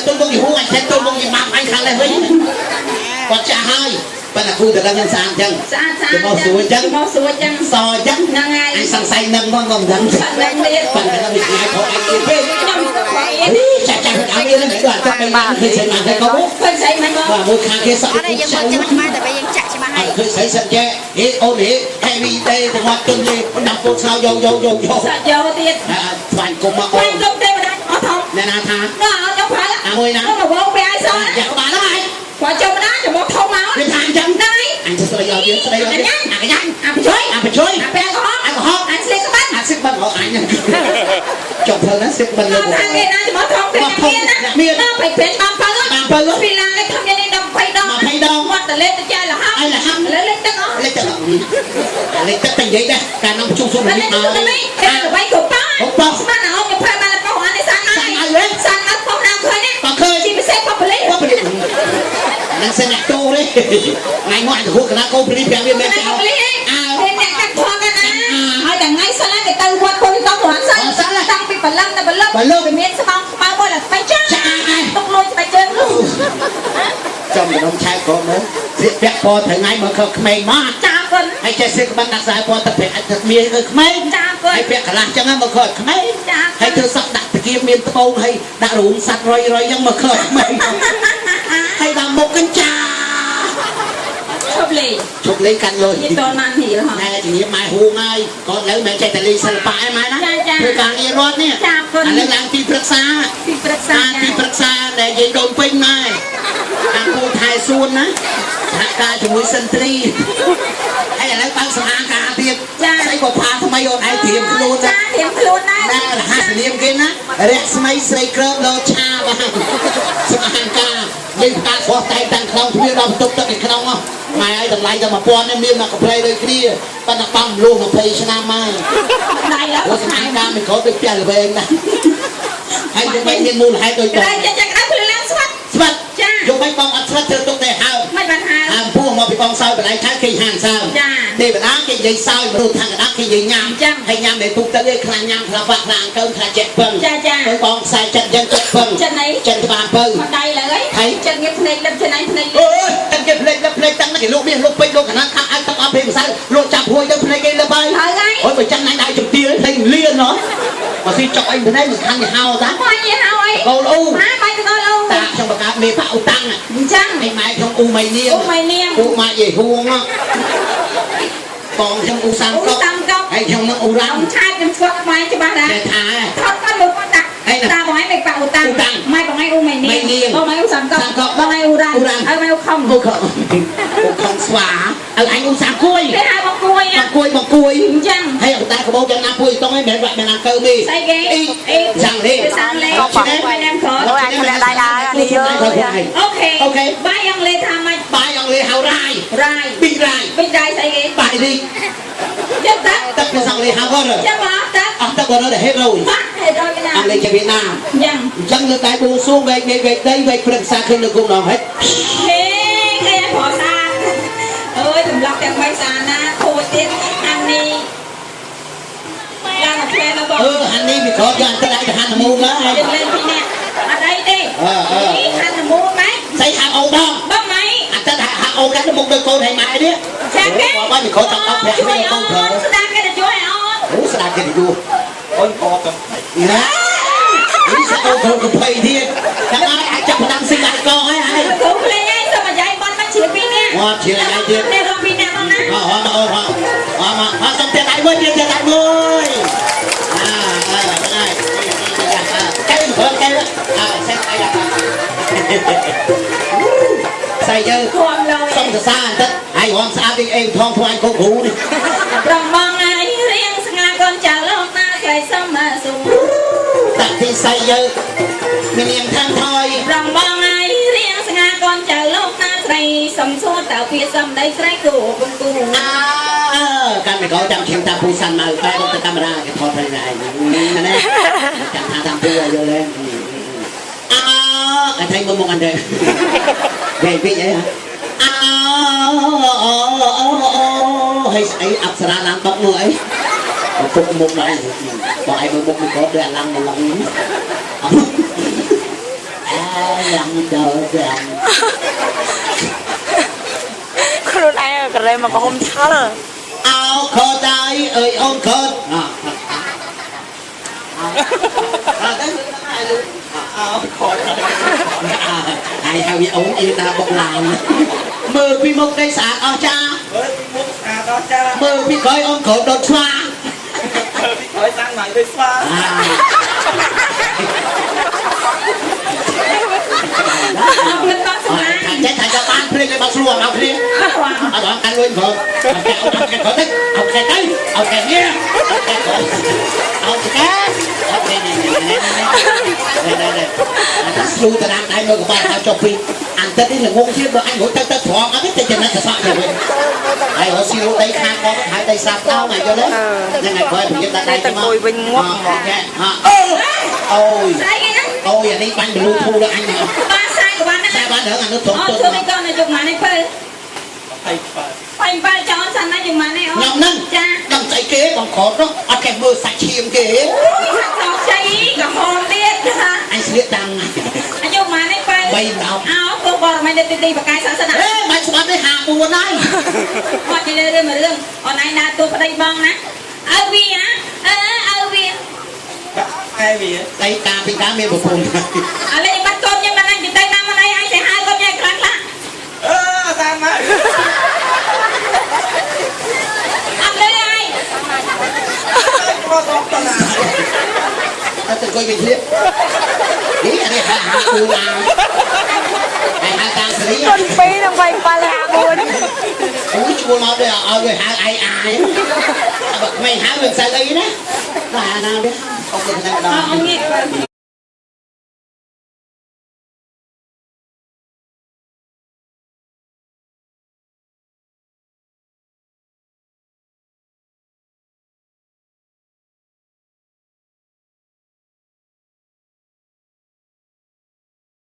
ទៅមុខយហូអញថែទៅមុខយម៉ាប់អញខាងនេះវិញគាត់ចាស់ហើយប៉ុន្តែគូតដឹងយ៉ាងស្អាតអញ្ចឹង ស្អាតស្អាត មកស្រួលអញ្ចឹង មកស្រួលចឹង សអញ្ចឹង ហ្នឹងហើយ អញសង្ស័យនឹងមកក៏មិនដឹង ស្ដឹងទៀត ប៉ុន្តែវាឆ្ងាយខុសអញទៀតពេក ខ្ញុំទៅខអៀន ចាស់ចាស់អត់មានហ្នឹងគាត់តែបានឃើញស្អីមកឃើញកុំ ឃើញស្អីមិនមក បាទមួយខាងគេសក់ អត់ទេយើងមើលច្បាស់មកតែពេលយើងចាក់ច្បាស់ហើយ ឃើញស្អីសិនចេះហេអូនហេ heavy day ទាំងវត្តទុនទេបណ្ដាំពូស្នោយកយកយកយក សាក់យកទៀត ស្វាញគុំមក ខ្វា អូន ញ់គុំទេវតាអត់ធំ អ្នកណាថា នោះអត់យកប្រើ អាមួយណា នោះមកវងពេលឲ្យស យ៉ាក្បាលហ្នឹង គាត់ចុះម្ដងច្រមុះធំមក ឯងវាថាអញ្ចឹង ហ្នឹងហើយ អញស្ដីឲ្យទៀតស្ដីឲ្យទៀតអាកញ្ញា អាបញ្ជួយ អាបញ្ជួយ អាពេលក្រហម អាក្រហម អាស្លៀកក្បាច់ អាសិកបិណ្ឌរបស់អញហ្នឹងចុះផ្លូវណាសិកបិណ្ឌលើ អត់ថាគេណាច្រមុះធំគេមានណា មាន ណាបែកបែកបានបើ បានបើ ពីឡាគេធំយ៉ាងនេះដល់20ដង 20ដង មាត់តលេទៅចែលហំ ឲ្យលហំ លើលេចទឹកអស់ លេចទឹកលេចទឹកតែនិយាយដែរកាលនោះជុំសុំ លេ នេះ ចទឹក មក នេះគេទៅបីគ្រប់ប៉ ហូបប៉ ស្មានអូនខ្ញុំផើបានលកោអានេះសានមក សានឲ្យវិញ សានមកប៉ុស្ណាឃើញណា បើឃើញ ជាពិសេសប៉ុស្ប៉ូលីស បើពលិហ្នឹងសិនអ្នកតូទេថ្ងៃមកអញទៅហួកកណាកូនពលិប្រាប់វាមិន ណា ចោល ប៉ូលីស អើ គេអ្នកកាត់ធំกันណាហើយតែថ្ងៃសិនគេទៅវត្តពុទ្ធតរត់សិនតាំងពីព្រលឹមដល់ព្រលឹមវាមានស្មងខ្មៅមួយដល់ស្បែកជើង ចាអាយ ទុកលួចស្បែកជើងនោះ ចំកណ្ដុំឆែកក្រុមមើលសៀកពាក់ពណ៌ថ្ងៃមកខក្មេងមក ចាគុណ ហើយចេះសៀកបានដាក់ខ្សែពណ៌ទឹកប្រាក់ទឹកមាសគឺក្មេង ចាគុណ ហើយពាក់កន្លះចឹងមកខក្មេង ចា ហើយធ្វើសក់ដាក់តាគៀបមានត្បូងហើយដាក់រូងសัตว์រយរយចឹងមកខក្មេងហើយដល់មុខកញ្ចា ឈប់លេង ឈប់លេងកាន់លុយ និយាយតបានហៀលហ៎ ណែជំរាបម៉ែហួងហើយគាត់លើមិនចេះតែលេងសិល្បៈឯម៉ែណាធ្វើការងាររដ្ឋនេះ ចាគុណ ឥឡូវឡើងទីប្រឹក្សា ទីប្រឹក្សា អាទីប្រឹក្សាដែលនិយាយដូនពេញម៉ែអាពូថែសួនណាសហការជាមួយសិនត្រីហើយឥឡូវបើកសម្អាងការទៀតស្អីក៏ផាថ្មីអូនឯងត្រៀមខ្លួន ចាត្រៀមខ្លួនដែរ ណារហស្សនាមគេណារស្មីស្រីក្រើមលោឆាបាទសម្អាងការលេងផ្កាស្រស់តែងតាំងក្នុងទ្វារដល់បន្ទប់ទឹកនៅក្នុងហ៎ម៉ែឲ្យតម្លៃតែ1000នេះមានមកកាផ្លេដូចគ្នាប៉ុន្តែបងលួស20ឆ្នាំមក ដៃឡើយ ព្រោះសម្អាងការមិនក្រោតដូចផ្ទះល្វែងណាហើយយកមិនមានមូលហេតុដូចបង ក្តៅចាចាក្តៅភ្លឺឡើងស្វាត់ ស្វិត ចា យកមិនបងអត់ស្វិតធ្វើទុកតែហើម មិនបានហើ ហើមពោះមកពីបងសោយបន្លែខែគេហាងសើម ចា ទេវតាគេនិយាយសោយមនុស្សខាងកណ្ដាលគេនិយាយញ៉ាំ ចា ហើយញ៉ាំដែលទុកទៅឯងខ្លះញ៉ាំខ្លះបាក់ខ្លះអង្គើខ្លះជែកពឹង ចាចា ទៅបងខ្សែចិត្តយ៉ាងជែកពឹង ចិត្តអី ចិត្តក្បាលពៅ មកដៃឡើយ ហើយ ចិត្តងៀបភ្នែកលឹបចិត្តឯងភ្នែកលឹប អូយតាំងគេភ្លេចលឹបភ្លេចតាំងគេលក់មាសលក់ពេជ្រលក់កណាត់ខាក់ឲ្យទឹកអស់ពេលម្សៅលក់ចាប់ហួយទៅភ្លេចគេលឹបហើយ ហើយហើយ អូយបើចាំណាញ់ដៃជំទាវភ្លេចលៀនហ៎មកស៊ីចុកអីភ្នែកមិនខានគេហៅតា បាយយីហៅអី កូនអ៊ូ ម៉ាបាយទៅដល់អូ តាខ្ញុំបង្កើតមេផាអ៊ូតាំង អញ្ចឹង ឯម៉ែខ្ញុំអ៊ូម៉ៃនាង អូម៉ៃនាង ពូម៉ាក់យាយហួងហ៎បងខ្ញុំអ៊ូសា អូ មកុក តាមកប់ ហើយខ្ញុំនឹងអ៊ូរ៉ាំ អង្គឆាតខ្ញុំស្គាល់ខ្មែរច្បាស់ណាស់ ចេះថា ថតគាត់មើលគាត់ដាក់តាបងឯងមិនប៉អូតាម៉ែបងឯងអូម៉ៃនាងបងឯងអូសាមកប់បងឯងអូរ៉ាន់ហើយម៉ែអូខំ អូខអូខំស្វាឲ្យអញអ៊ូសាគួយ គេហៅបងគួយ បងគួយបងគួយ អញ្ចឹង ហើយអតាកបោយ៉ាងណាគួយតង់ឯងមិនមែនវាក់មែនណាកើមី ស្អីគេ អ៊ី អី សាំងលេ សាំងលេម៉ែណាំក្រោយ អូយអញធ្លាក់ដៃហើយអានេះយើ អូខេ អូខេ បាយអង់គ្លេសថាម៉េច បាយអង់គ្លេសហៅរាយ រាយ ប៊ីរាយ បិចរាយស្អីគេ បាយរីក ចឹងតា ទឹកភាសាអង់គ្លេសហៅវ៉រ ចឹងមកតា អស់ទឹកវ៉រដែលហេតុរយ បាក់ហេតុឲ្យណា អង់គ្លេសជាវៀតណាម ចឹង អញ្ចឹងលើកតែបួងសួងវែកមេឃវែកដីវែកព្រឹកសាឃើញនៅគុំដងហេតុ ហេគេឲ្យប្រសាទអើយសម្លក់ទាំងបីសាណាខូចទៀតអានេះឡើងមកផ្លែមកបង អឺហាន់នេះវាក្រោតយកទៅដាក់ទៅហាន់មូលហើយ យើងលេងពីរនាក់អត់អីទេនេះហាន់មូលម៉េច ស្អីហាក់អូដង បងម៉េច អាទៅហាក់អូកាន់មុខដូចកូនហើយម៉ែនេះ ចាគេ បងវាក្រោតចង់អត់ប្រាក់ ជួយ វិញកូ អូ នប្រើ នស្ដាប់គេទៅជួយអូន អូស្ដាប់គេទៅយូ អូនក៏កំ ណានេះស្អូកូនកំភៃទៀតចាំឲ្យអាចចាប់ផ្ដាំស៊ីបាយកហើយហើយ គ្រូភ្លេងឯងសុំអាយ៉ៃបនមកជ្រាបពីរនាក់ ងាប់ជាងអាយទៀត នេះរកពីរនាក់បងណា ហោហោអូហោហោមកហោសុំទៀតដៃមួយទៀតដៃមួយអាអើហ្នឹងហើយកែព្រកែអើសេះអីដាក់ស្អីយើង គំលោ សុំសរសើរបន្តិចហើយរំស្អាតវិញអេថងថ្វាយកូនគ្រូនេះ ប្របងឯងរៀងស្ងាកូនចៅលោកតាស្រីសុំមកសុំ តាក់ទីសៃយើងមាននាងខាងថយ ប្របងឯងរៀងស្ងាកូនចៅលោកតាស្រីសុំសួរតើពាក្យសំដីស្រីគូគំគូ អើកាន់មីក្រូចាំឈាមតាមពូសាន់មកបែរទៅកាមេរ៉ាគេថតទៅណាឯងណាចាំថាតាមពូឲ្យយល់ទេអើអញថៃមើលមុខអញទេវិញវិញអីហ៎អើហើយស្អីអប្សរាឡើងបុកមើលអីពុកមុខមកអីបងឯងមើលមុខមីក្រូដូចអាឡាំងមកឡងអើ យ៉ាងដល់យ៉ាង ខ្លួនឯងក៏រេមកក្រហមឆល់ អោខដៃអើយអូនខតអអើទៅអោខតហើយហើយវាអូនអ៊ីតាបុកឡានមើលពីមុខនេះស្អាតអស្ចារ្យ មើលពីមុខស្អាតអស្ចារ្យ មើលពីក្រោយអូនក្រោយដុតស្វា មើលពីក្រោយតាំងមកដូចស្វា អរគុណបងសម្លាញ់ ចេះថាចបានភ្លេចឲ្យបោកស្រួលមកគ្នាអត់ដល់កាន់លុយព្រោះអត់គេទៅអត់គេទៅអត់គេនេះអត់គេអត់គេអត់គេនេះនេះនេះនេះស្លូតារាងដៃមើលក្បាលឲ្យចុះពីអន្តិតនេះល្ងងទៀតបើអញរត់ទៅទៅត្រង់អត់ទេចំណិតសក់ទៅវិញហើយរត់ស៊ីរត់ដីខាងកហើយដីសាប់តោងយល់ទេហ្នឹងហើយព្រោះប្រយុទ្ធដាក់ដៃទៅមកអូអូយ ស្អីគេហ្នឹង អូយអានេះបាញ់ Bluetooth ដល់អញមក បានសាយក៏បានដែរ តែបានរឿងអានោះត្រង់ អូ ទុន ធ្វើមិនក៏នៅយកម៉ានេះពើ 27 បាញ់បាល់ចោលសិនណាយកម៉ានេះអូ ខ្ញុំហ្នឹង ចា ដឹងស្អីគេបងក្រនោះអត់ចេះមើលសាច់ឈាមគេ អូយសាច់សខ្ចីក្រហមទៀតចា អញស្លៀកតាមថ្ងៃ អាយុម៉ានេះពើ បីដល់ អោកូនបរមិនទៅទីបកាយសាសនា អេមិនស្បាប់នេះ54ហើយ គាត់និយាយរឿងមួយរឿងអូនឯងដើរតួប្តីបងណាឲ្យវាអើឲ្យវា ឯវា ដៃតាពីតាមានប្រពន្ធ ឥឡូវបាត់កូនខ្ញុំមិនអញទៅតាមមិនអីអញទៅហៅកូនខ្ញុំខ្លាំងខ្លះ អឺតាមមក អត់លឺអី មកទៅតណា តែទៅអង្គុយវិញឃ្លៀបនេះអានេះហៅ54ហើយហើយហៅតាមសេរី កូន2នឹង27 54 អូយជួលមកដូចឲ្យវាហៅអាយអាយបើក្មេងហៅវាមិនសូវអីណាដល់អាណាវាអុកទៅខាងដល់ អត់ងាក